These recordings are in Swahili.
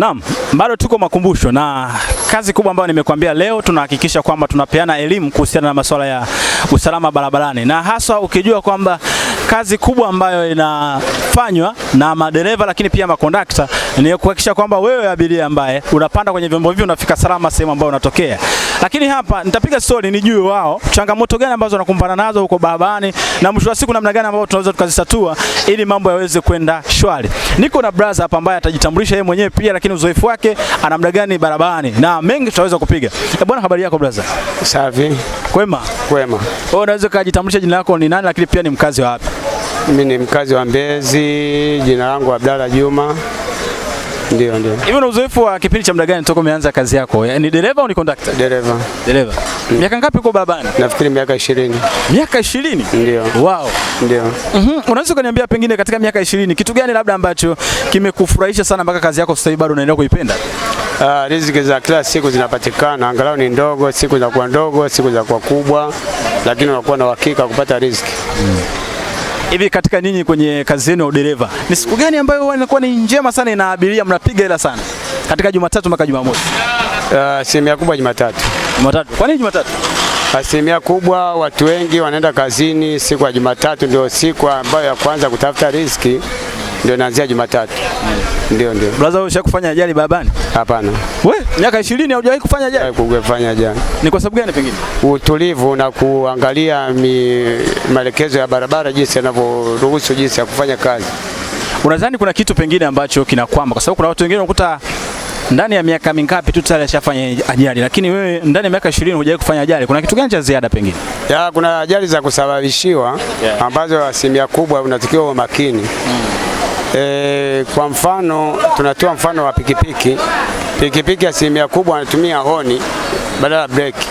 Naam, bado tuko makumbusho na kazi kubwa ambayo nimekuambia leo, tunahakikisha kwamba tunapeana elimu kuhusiana na masuala ya usalama barabarani, na haswa ukijua kwamba kazi kubwa ambayo inafanywa na madereva lakini pia makondakta ni kuhakikisha kwamba wewe abiria ambaye unapanda kwenye vyombo hivi unafika salama sehemu ambayo unatokea. Lakini hapa nitapiga story nijue wao changamoto gani ambazo wanakumbana nazo huko barabarani na mwisho wa siku namna gani ambayo tunaweza tukazitatua ili mambo yaweze kwenda shwari. Niko na brother hapa ambaye atajitambulisha yeye mwenyewe pia, lakini uzoefu wake ana muda gani barabarani na mengi tutaweza kupiga. E bwana, habari yako brother? Safi. Kwema. Kwema. Wewe unaweza kujitambulisha jina lako ni nani, lakini pia ni mkazi wa wapi? Mimi ni mkazi wa Mbezi, jina langu Abdalla Juma. Ndio, ndio. Hivi una uzoefu wa kipindi cha muda gani toka umeanza kazi yako? Ni dereva au ni conductor? Dereva. Dereva. Miaka ngapi uko barabarani? Nafikiri miaka 20. Miaka 20? Ndio. Wow. Ndio. Unaweza kuniambia pengine katika miaka 20 kitu gani labda ambacho kimekufurahisha sana mpaka kazi yako sasa hivi bado unaendelea kuipenda? Riziki za kila siku zinapatikana, angalau ni ndogo, siku zinakuwa ndogo, siku zinakuwa kubwa, lakini unakuwa na uhakika kupata riziki. Hivi katika ninyi kwenye kazi yenu ya udereva, ni siku gani ambayo huwa inakuwa ni njema sana ina abiria mnapiga hela sana? Katika Jumatatu mpaka Jumamosi. Asilimia kubwa Jumatatu. Jumatatu. Kwa nini Jumatatu? Asilimia kubwa watu wengi wanaenda kazini siku ya Jumatatu, ndio siku ambayo ya kwanza kutafuta riziki, ndio inaanzia Jumatatu. Ndio, ndio. Brother, wewe ushakufanya ajali barabarani? Hapana. We, miaka 20 haujawahi kufanya ajali? Kufanya ajali. Ni kwa sababu gani pengine? Utulivu na kuangalia maelekezo ya barabara jinsi yanavyoruhusu jinsi ya kufanya kazi. Unadhani kuna kitu pengine ambacho kinakwama? Kwa sababu kuna watu wengine unakuta ndani ya miaka mingapi tu tayari ashafanya ajali, lakini wewe ndani ya miaka 20 hujawahi kufanya ajali. Kuna kitu gani cha ziada pengine? Ya, kuna ajali za kusababishiwa ambazo asilimia kubwa unatakiwa uwe makini. Kwa mfano tunatoa mfano wa pikipiki. Pikipiki asilimia kubwa wanatumia honi badala ya breki.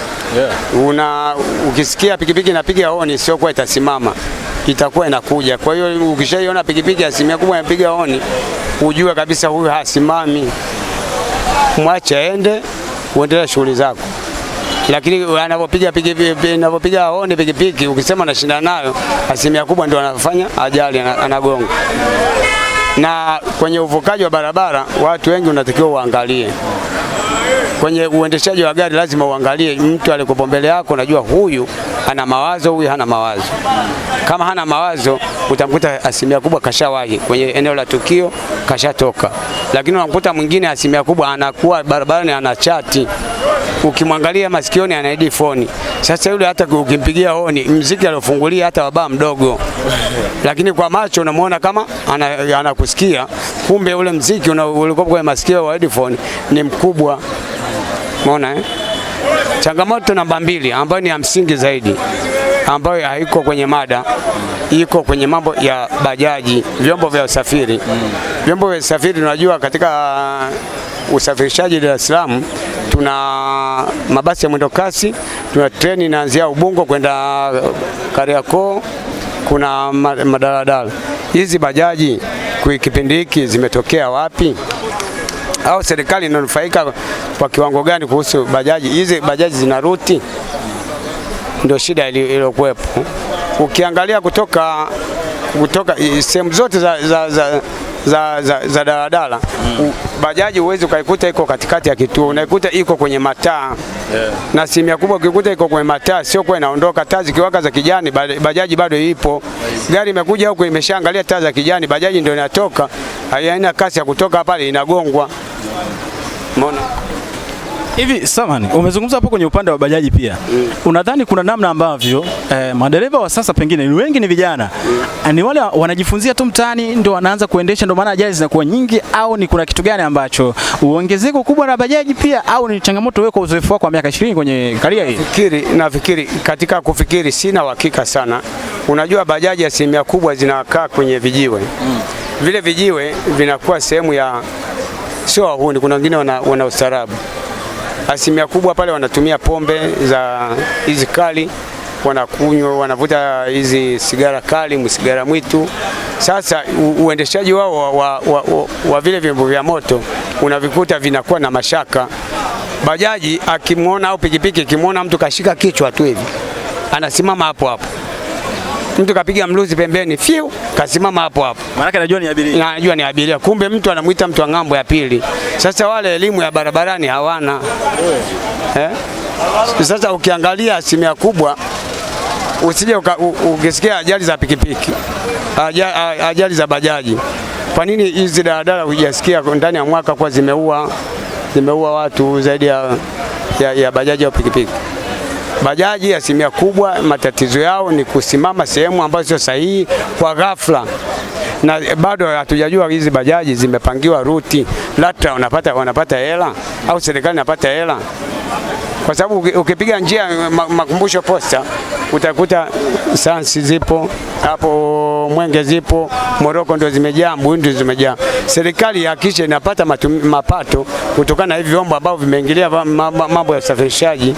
Ukisikia pikipiki inapiga honi, sio kwa itasimama, itakuwa inakuja. Kwa hiyo ukishaiona pikipiki asilimia kubwa inapiga honi, ujue kabisa huyu hasimami, mwache aende, uendelee shughuli zako. Lakini anapopiga pikipiki, anapopiga honi pikipiki, ukisema unashinda nayo, asilimia kubwa ndio anafanya ajali, anagonga. Na kwenye uvukaji wa barabara watu wengi unatakiwa uangalie. Kwenye uendeshaji wa gari lazima uangalie mtu aliyekupo mbele yako, unajua huyu ana mawazo, huyu hana mawazo. Kama hana mawazo utamkuta asilimia kubwa kashawahi kwenye eneo la tukio, kashatoka. Lakini unamkuta mwingine asilimia kubwa anakuwa barabarani anachati, ukimwangalia masikioni ana headphone. Sasa yule hata ukimpigia honi mziki aliofungulia hata wabaa mdogo, lakini kwa macho unamuona kama anakusikia, kumbe ule mziki ulikuwa kwenye masikio wa headphone ni mkubwa. Umeona eh? Changamoto namba 2 ambayo ni ya msingi zaidi, ambayo haiko kwenye mada, iko kwenye mambo ya bajaji, vyombo vya usafiri. Vyombo vya usafiri tunajua katika usafirishaji Dar es Salaam tuna mabasi ya mwendo kasi, tuna treni inaanzia Ubungo kwenda Kariakoo, kuna madaladala. Hizi bajaji kwa kipindi hiki zimetokea wapi? Au serikali inanufaika kwa kiwango gani kuhusu bajaji hizi? Bajaji zina ruti, ndio shida iliyokuwepo. Ukiangalia kutoka sehemu zote za daladala, bajaji huwezi ukaikuta iko katikati ya kituo, unaikuta iko kwenye mataa. Na asilimia kubwa ukikuta iko kwenye mataa, sio kwa inaondoka. Taa zikiwaka za kijani, bajaji bado ipo. Gari imekuja huko imeshaangalia taa za kijani, bajaji ndio inatoka, haina kasi ya kutoka pale, inagongwa. Umeona? Hivi samani, umezungumza hapo kwenye upande wa bajaji pia. Unadhani kuna namna ambavyo madereva wa sasa pengine ni wengi ni vijana, ni wale wanajifunzia tu mtaani ndio wanaanza kuendesha, ndio maana ajali zinakuwa nyingi, au ni kuna kitu gani ambacho uongezeko kubwa la bajaji pia, au ni changamoto wewe kwa uzoefu wako wa miaka 20 kwenye karia hii? Nafikiri katika kufikiri sina uhakika sana. Unajua bajaji asilimia kubwa zinakaa kwenye vijiwe. Vile vijiwe vinakuwa sehemu ya sio wahuni, kuna wengine wana ustaarabu. Asilimia kubwa pale wanatumia pombe za hizi kali, wanakunywa, wanavuta hizi sigara kali, msigara mwitu. Sasa uendeshaji wao wa vile vyombo vya moto unavikuta vinakuwa na mashaka. Bajaji akimwona au pikipiki akimwona mtu kashika kichwa tu hivi, anasimama hapo hapo. Mtu kapiga mluzi pembeni, fiu, kasimama hapo hapo. Maana anajua ni abiria. Anajua ni abiria, kumbe mtu anamuita mtu wa ng'ambo ya pili. Sasa wale elimu ya barabarani hawana. Eh? Sasa ukiangalia asilimia kubwa usije ukisikia ajali za pikipiki, ajali za bajaji. Kwa nini hizi daladala hujasikia ndani ya mwaka kwa zimeua watu zaidi ya bajaji au pikipiki? Bajaji asilimia kubwa matatizo yao ni kusimama sehemu ambazo sio sahihi kwa ghafla, na bado hatujajua hizi bajaji zimepangiwa ruti, LATRA wanapata hela au serikali inapata hela? Kwa sababu ukipiga njia Makumbusho Posta utakuta Sansi zipo hapo, Mwenge zipo, Moroko ndio zimejaa, Mbuyuni ndio zimejaa. Serikali ihakikishe inapata mapato kutokana na hivi vyombo ambavyo vimeingilia mambo ya usafirishaji.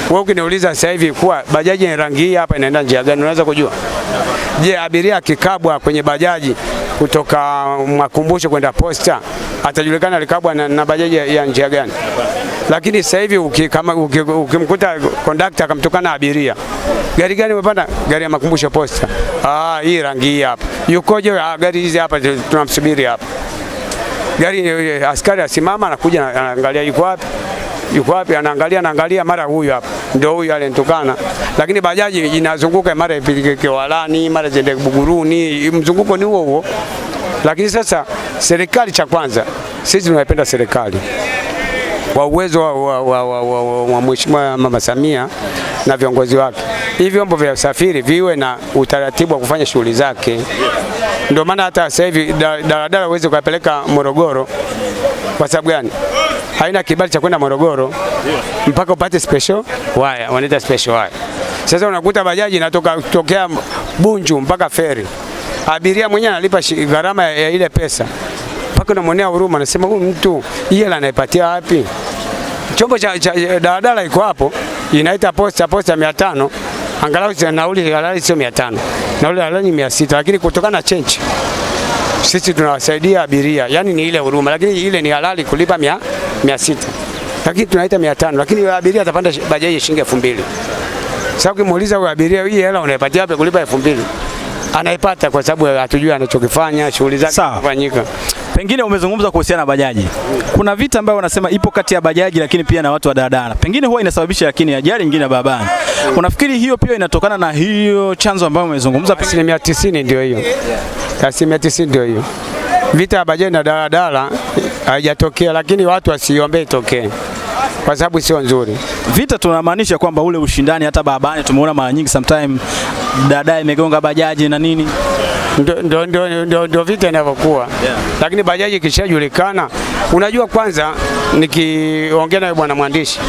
Wewe ukiniuliza sasa hivi kuwa bajaji ni rangi hii hapa inaenda njia gani, unaweza kujua? Je, abiria akikabwa kwenye bajaji kutoka Makumbusho kwenda Posta atajulikana alikabwa na bajaji ya njia gani? Lakini sasa hivi ukimkuta kondakta akamtukana abiria, gari gani umepanda? Gari ya Makumbusho Posta. Ah, hii rangi hii hapa. Yukoje? Ah, gari hizi hapa tunamsubiri hapa. Gari askari asimama, anakuja anaangalia yuko wapi? Yuko wapi? Anaangalia mara huyu hapa. Ndio huyu alinitukana. Lakini bajaji inazunguka mara ipeleke Kiwalani, mara ziende Buguruni, mzunguko ni huo huo. Lakini sasa serikali, cha kwanza sisi tunaipenda serikali kwa uwezo wa Mheshimiwa Mama Samia na viongozi wake, hivi vyombo vya usafiri viwe na utaratibu wa kufanya shughuli zake. Ndio maana hata sasa hivi daladala uweze kupeleka Morogoro. Kwa sababu gani? Haina kibali cha kwenda Morogoro mpaka upate special wire, wanaita special wire. Sasa unakuta bajaji inatoka tokea Bunju mpaka feri, abiria mwenyewe analipa gharama ya ile pesa, mpaka unamwonea huruma, anasema huyu mtu hii hela anaipatia wapi? Chombo cha daladala iko hapo, inaita posta 500, angalau nauli halali sio 500, nauli halali ni 600, lakini kutokana na change sisi tunawasaidia abiria, yani ni ile huruma, lakini ile ni halali kulipa 600, lakini tunaita 500, lakini abiria atapanda bajaji shilingi 2000. Sasa ukimuuliza huyo abiria, hii hela unaipatia wapi kulipa 2000? Anaipata kwa sababu hatujui anachokifanya, shughuli zake kufanyika. Pengine umezungumza kuhusiana na bajaji. Kuna vita ambayo wanasema ipo kati ya bajaji lakini pia na watu wa daladala. Pengine huwa inasababisha lakini ajali nyingine ya barabarani. Unafikiri hiyo pia inatokana na hiyo chanzo ambayo umezungumza? 90% ndio hiyo. 90% ndio hiyo. Vita ya bajaji na daladala haijatokea, lakini watu wasiombe itokee kwa sababu sio nzuri. Vita tunamaanisha kwamba ule ushindani hata barabarani tumeona mara nyingi sometime dada imegonga bajaji na nini. Ndio vita inavyokuwa. Yeah. Lakini bajaji ikishajulikana, unajua, kwanza nikiongea na bwana mwandishi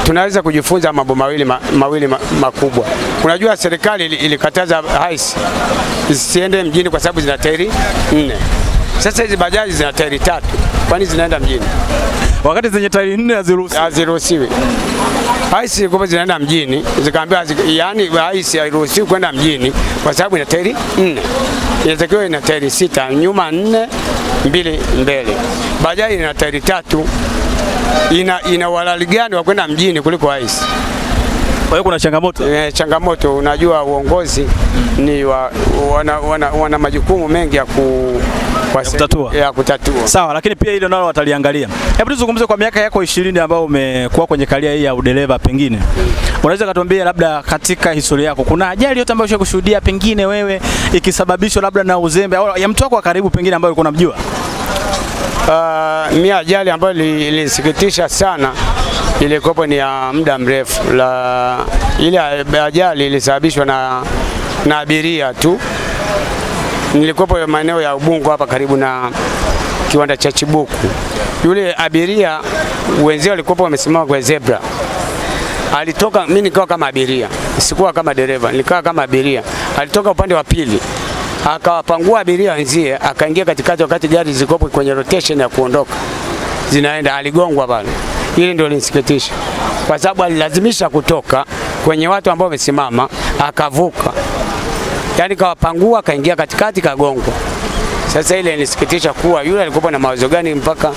tunaweza kujifunza mambo mawili makubwa. Unajua serikali ilikataza haisi zisiende mjini kwa sababu zina tairi 4. Sasa hizi bajaji zina tairi 3. Kwani zinaenda mjini? Wakati zenye tairi 4 haziruhusiwi. Haziruhusiwi. Haisi kwa zinaenda mjini, zikaambiwa yani haisi hairuhusiwi kwenda mjini kwa sababu ina tairi 4. Inatakiwa ina tairi 6, nyuma 4, 2 mbele. Bajaji ina tairi 3. Ina uhalali gani wa kwenda mjini kuliko haisi? Kwa hiyo kuna changamoto. Changamoto, unajua uongozi ni wana majukumu mengi ya kutatua. Ya kutatua. Sawa, lakini pia hilo nalo wataliangalia. Hebu tuzungumze kwa miaka yako 20 ambayo umekuwa kwenye karia hii ya udereva, pengine unaweza kutuambia labda katika historia yako kuna ajali yote ambayo ushakushuhudia pengine wewe ikisababishwa labda na uzembe au ya mtu wako wa karibu pengine ambaye ulikuwa unamjua? Mimi ajali ambayo ilinisikitisha sana ilikuwa ni ya muda mrefu. Ile ajali ilisababishwa na abiria tu. Nilikuwa maeneo ya Ubungo hapa karibu na kiwanda cha Chibuku. Yule abiria wenzao walikuwa wamesimama kwa zebra. Alitoka, mimi nikawa kama abiria, sikuwa kama dereva, nilikuwa kama abiria. Alitoka upande wa pili akawapangua abiria wenzie, akaingia katikati wakati gari zilikuwa kwenye rotation ya kuondoka zinaenda, aligongwa pale. Ile ndio ilinisikitisha kwa sababu alilazimisha kutoka kwenye watu ambao wamesimama, akavuka, yani kawapangua, akaingia katikati, kagongwa. Sasa ile inisikitisha kuwa yule alikuwa na mawazo gani mpaka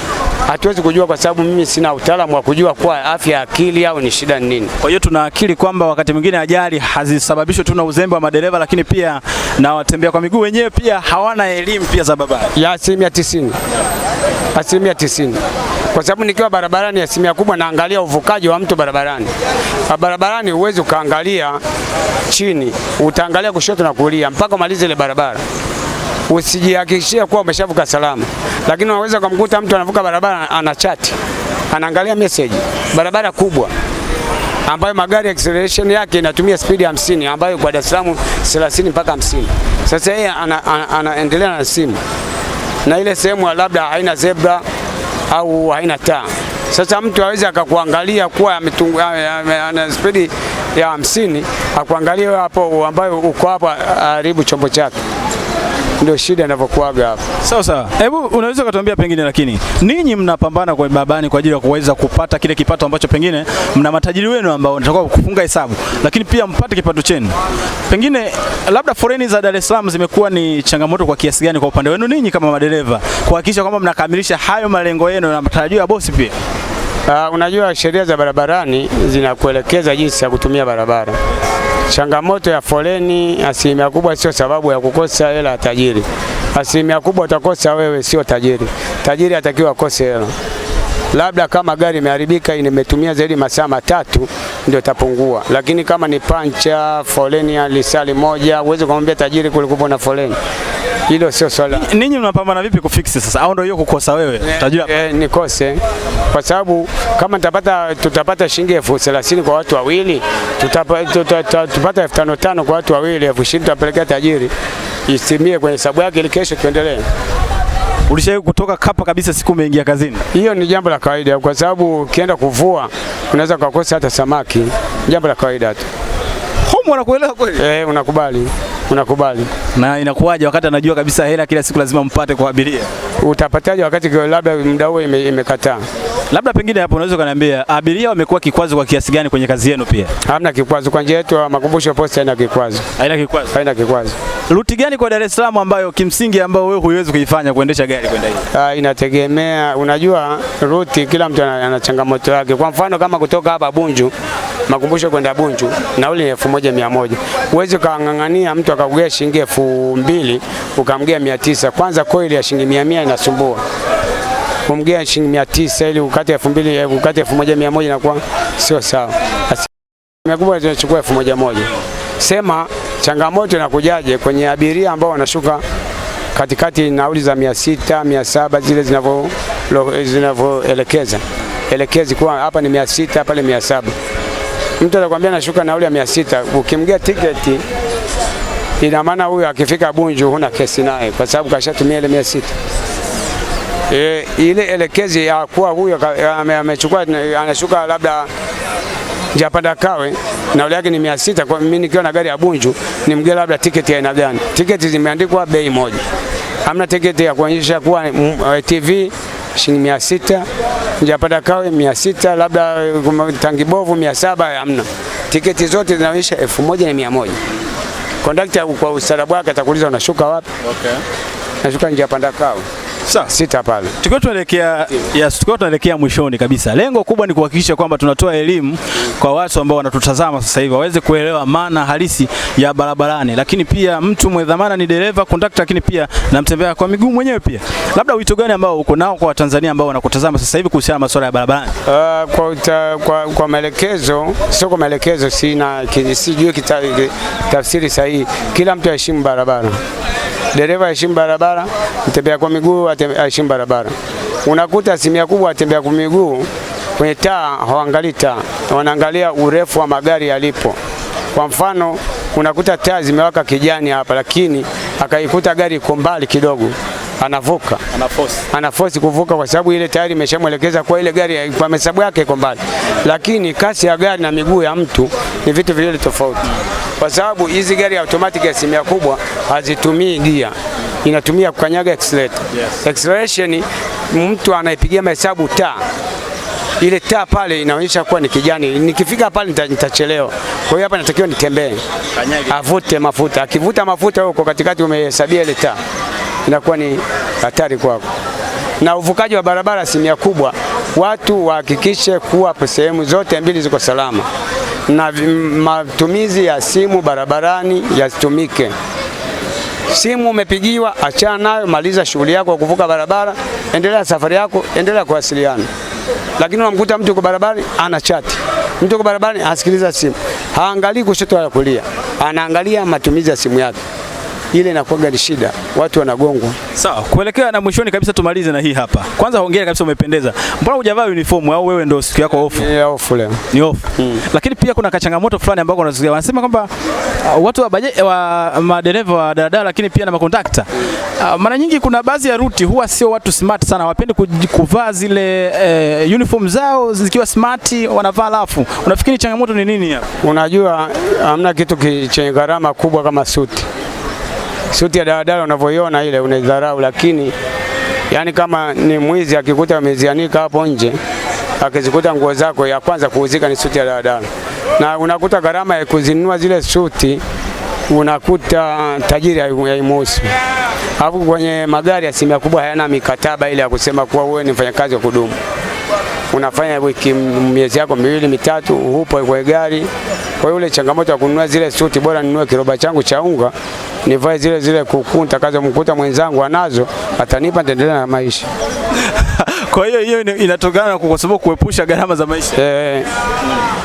Hatuwezi kujua kwa sababu mimi sina utaalamu wa kujua kwa afya ya akili au ni shida ni nini. Kwa hiyo tuna akili kwamba wakati mwingine ajali hazisababishwi tu na uzembe wa madereva, lakini pia na watembea kwa miguu wenyewe pia hawana elimu pia za barabara. Ya 90%, 90%, kwa sababu nikiwa barabarani asilimia kubwa naangalia uvukaji wa mtu barabarani. Barabarani huwezi ukaangalia chini, utaangalia kushoto na kulia mpaka umalize ile barabara. Usijihakikishie kuwa umeshavuka salama, lakini unaweza kumkuta mtu anavuka barabara ana chat, anaangalia message. Barabara kubwa ambayo magari acceleration yake inatumia spidi 50 ambayo kwa Dar es Salaam 30 mpaka 50. Sasa yeye anaendelea na simu na ile sehemu labda haina zebra au haina taa. Sasa mtu aweze akakuangalia kuwa ana spidi ya 50 akuangalie hapo ambayo uko hapo haribu chombo chake. Ndio shida inavyokuaga hapo. Sawa sawa. Hebu unaweza kutuambia pengine, lakini ninyi mnapambana kwa barabarani kwa ajili ya kuweza kupata kile kipato ambacho pengine mna matajiri wenu ambao wanataka kufunga hesabu, lakini pia mpate kipato chenu. Pengine labda foleni za Dar es Salaam zimekuwa ni changamoto kwa kiasi gani kwa upande wenu ninyi kama madereva kuhakikisha kwamba mnakamilisha hayo malengo yenu na matarajio ya bosi pia? Unajua sheria za barabarani zinakuelekeza jinsi ya kutumia barabara. Changamoto ya foleni asilimia kubwa sio sababu ya kukosa hela ya tajiri. Asilimia kubwa utakosa wewe, sio tajiri. Tajiri atakiwa akose hela. Labda kama gari imeharibika nimetumia zaidi masaa 3 ndio itapungua, lakini kama ni pancha, foleni ya lisali moja, huwezi kumwambia tajiri kulikuwa na foleni. Hilo sio swala. Ninyi mnapambana vipi kufix sasa, au ndio hiyo kukosa wewe tajiri? Nikose kwa sababu kama tutapata shilingi 30,000 kwa watu wawili, tutapata 5,500 kwa watu wawili, 20,000 tutapelekea tajiri isimie kwenye hesabu yake ili kesho tuendelee. Ulishawahi kutoka kapa kabisa siku umeingia kazini? Hiyo ni jambo la kawaida kwa sababu ukienda kuvua unaweza kukosa hata samaki, jambo la kawaida tu. Homo wanakuelewa kweli? Unakubali. Unakubali. Na inakuwaje wakati anajua kabisa hela kila siku lazima mpate kwa abiria? Utapataje wakati labda muda huo imekataa? Labda pengine hapo unaweza kuniambia abiria wamekuwa kikwazo kwa kiasi gani kwenye kazi yenu pia? Hamna kikwazo kwa njia yetu ya Makumbusho Posta, haina kikwazo. Haina kikwazo. Haina kikwazo. Ruti gani kwa Dar es Salaam ambayo kimsingi ambayo wewe huiwezi kuifanya kuendesha gari kwenda hiyo? Inategemea, unajua ruti kila mtu ana changamoto yake. Kwa mfano kama kutoka hapa Bunju Makumbusho kwenda Bunju nauli ni 1,100. Huwezi kaangangania mtu akakugea shilingi 2,000 ukamgea 900. Kwanza coil ya shilingi 100 inasumbua. Kumgea shilingi 900 ili ukate 2,000 ukate 1,100 inakuwa sio sawa. Asilimia kubwa tunachukua 1,100. Sema changamoto inakujaje kwenye abiria ambao wanashuka katikati nauli za 600, 700 zile zinavyoelekeza. Elekezi kuwa hapa ni 600, pale 700. Mtu atakwambia nashuka nauli ya 600, ukimgea tiketi ina maana huyu akifika Bunju huna kesi naye kwa sababu kashatumia ile 600. Ile elekezi ya kuwa huyu amechukua anashuka labda Njapanda Kawe nauli yake ni 600, kwa mimi nikiwa na gari ya Bunju nimgea labda tiketi ya aina gani? Tiketi zimeandikwa bei moja. Hamna tiketi ya kuonyesha kuwa TV shilingi 600, Njapanda Kawe 600, labda Tangibovu 700, hamna. Tiketi zote zinaonyesha 1,100. Kondakta kwa ustaarabu wake atakuuliza unashuka wapi? Okay. Nashuka Njapanda Kawe. Sawa. 6 pale. Tukiwa tunaelekea tukiwa tunaelekea mwishoni kabisa. Lengo kubwa ni kuhakikisha kwamba tunatoa elimu kwa watu ambao wanatutazama sasa hivi waweze kuelewa maana halisi ya barabarani, lakini pia mtu mwenye dhamana ni dereva, kondakta, lakini pia na mtembea kwa miguu mwenyewe pia. Labda wito gani ambao uko nao kwa Watanzania ambao wanakutazama sasa hivi kuhusiana na masuala ya barabarani? Kwa maelekezo, sio kwa maelekezo, sina sijui tafsiri sahihi. Kila mtu aheshimu barabara. Dereva aheshimu barabara, mtembea kwa miguu aheshimu barabara. Unakuta asilimia kubwa watembea kwa miguu kwenye taa hawaangalii taa, wanaangalia urefu wa magari yalipo. Kwa mfano unakuta taa zimewaka kijani hapa, lakini akaikuta gari iko mbali kidogo, anavuka. Anaforce kuvuka kwa sababu ile tayari imeshamuelekeza kwa ile gari kwa hesabu yake iko mbali. Lakini kasi ya gari na miguu ya mtu ni vitu viwili tofauti. Kwa sababu hizi gari automatic asilimia kubwa hazitumii gia, inatumia kukanyaga accelerator. Yes. Acceleration mtu anaipigia mahesabu taa. Ile taa pale inaonyesha kuwa ni kijani, nikifika pale nitachelewa. Kwa hiyo hapa natakiwa nitembee. Avute mafuta. Akivuta mafuta huko katikati umehesabia ile taa, inakuwa ni hatari kwako. Na uvukaji wa barabara asilimia kubwa watu wahakikishe kuwa sehemu zote mbili ziko salama, na matumizi ya simu barabarani yasitumike. Simu umepigiwa, achana nayo, maliza shughuli yako ya kuvuka barabara, endelea safari yako, endelea kuwasiliana. Lakini unamkuta mtu yuko barabarani ana chat, mtu yuko barabarani anasikiliza simu, haangalii kushoto wala kulia, anaangalia matumizi ya simu yake. Ile inakuwa ni shida, watu wanagongwa. Sawa, kuelekea na mwishoni kabisa tumalize na hii hapa. Kwanza hongera kabisa, umependeza. Mbona hujavaa uniform au wewe ndio siku yako off? Ni off leo. Ni off. Lakini pia kuna kachangamoto fulani ambako unasikia wanasema kwamba watu wa baje, wa madereva wa daladala lakini pia na makondakta. Mara nyingi kuna baadhi ya route huwa sio watu smart sana, hawapendi kuvaa zile uniform zao zikiwa smart, wanavaa rafu. Unafikiri changamoto ni nini hapa? Unajua hamna kitu chenye gharama kubwa kama suti. Suti ya daladala unavyoiona ile unaidharau, lakini yani kama ni mwizi akikuta amezianika hapo nje, akizikuta nguo zako, ya kwanza kuuzika ni suti ya daladala. Na unakuta gharama ya kuzinunua zile suti unakuta tajiri haimuhusu. Alafu kwenye magari asilimia kubwa hayana mikataba ile ya kusema kuwa wewe ni mfanyakazi wa kudumu. Unafanya wiki, miezi yako miwili mitatu, hupo kwa gari. Kwa hiyo ile changamoto ya kununua zile suti, bora ninunue kiroba changu cha unga nivae zile zile kuku nitakazomkuta mwenzangu anazo, atanipa, nitaendelea na maisha. Kwa hiyo hiyo inatokana na kwa sababu kuepusha gharama za maisha.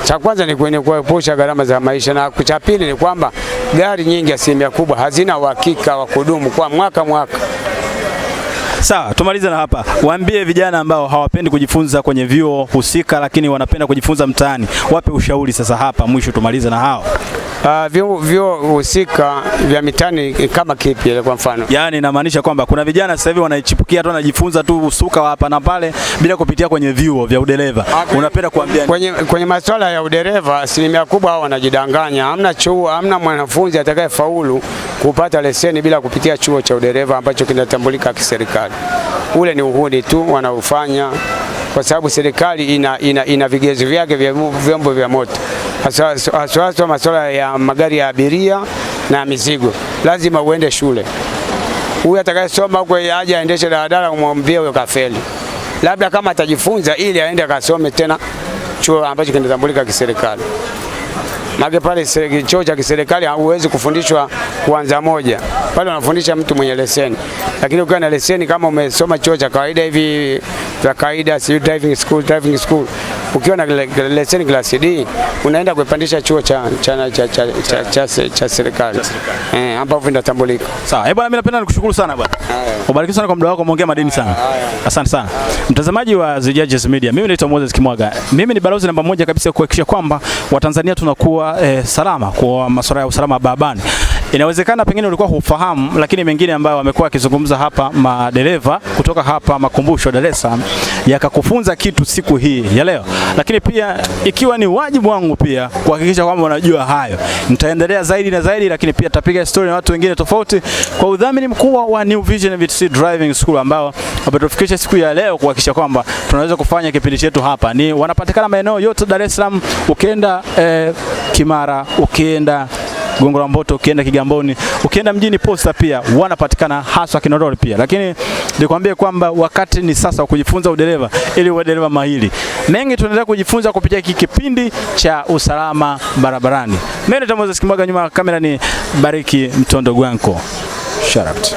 Cha kwanza ni kwenye kuepusha gharama za maisha, na cha pili ni kwamba gari nyingi asilimia kubwa hazina uhakika wa kudumu kwa mwaka mwaka. Sawa, tumalize na hapa. Waambie vijana ambao hawapendi kujifunza kwenye vyuo husika lakini wanapenda kujifunza mtaani. Wape ushauri sasa hapa mwisho tumalize na hao. Vyuo husika vya mitaani kama kipi kwa mfano? Yaani inamaanisha kwamba kuna vijana sasa hivi wanaichipukia tu wanajifunza tu usuka hapa na pale bila kupitia kwenye vyuo vya udereva. Unapenda kuambia nini? Kwenye masuala ya udereva asilimia kubwa hao wanajidanganya. Hamna chuo, hamna mwanafunzi atakayefaulu kupata leseni bila kupitia chuo cha udereva ambacho kinatambulika kiserikali. Ule ni uhuni tu wanaofanya, kwa sababu serikali ina vigezo vyake vya vyombo vya moto, hasa masuala ya magari ya abiria na mizigo. Lazima uende shule. Huyu atakayesoma huko aje aendeshe daladala, umwambie huyo kafeli. Labda kama atajifunza ili aende akasome tena chuo ambacho kinatambulika kiserikali. Maana pale chuo cha kiserikali hauwezi kufundishwa kuanza moja. Pale wanafundisha mtu mwenye leseni. Lakini ukiwa na leseni kama umesoma chuo cha kawaida hivi vya kawaida, si driving school, ukiwa na leseni class D unaenda kuipandisha chuo cha serikali ambapo vinatambulika. Sawa, bwana mimi napenda nikushukuru sana bwana. Ubariki sana kwa muda wako, umeongea madini sana. Asante sana. Mtazamaji wa The Judges Media, mimi naitwa Moses Kimwaga. Mimi ni balozi namba 1 kabisa kuhakikisha kwamba Watanzania tunakuwa salama kwa masuala ya usalama barabarani. Inawezekana pengine ulikuwa hufahamu, lakini mengine ambayo wamekuwa wakizungumza hapa madereva kutoka hapa Makumbusho Dar es Salaam yakakufunza kitu siku hii ya leo. Lakini pia ikiwa ni wajibu wangu pia kuhakikisha kwamba unajua hayo. Nitaendelea zaidi na zaidi, lakini pia tutapiga story na watu wengine tofauti kwa udhamini mkubwa wa New Vision VTC Driving School ambao wametufikisha siku ya leo kuhakikisha kwamba tunaweza kufanya kipindi chetu hapa. Ni wanapatikana maeneo yote Dar es Salaam, ukienda Kimara, ukienda Gongo la Mboto, ukienda Kigamboni, ukienda mjini Posta pia wanapatikana, haswa Kinondoni pia. Lakini nikwambie kwamba wakati ni sasa wa kujifunza udereva ili uwe dereva mahiri. Mengi tunaendelea kujifunza kupitia hiki kipindi cha usalama barabarani. Mimi ni Moses Kimwaga, nyuma ya kamera ni Bariki Mtondo Gwanko. Shout out.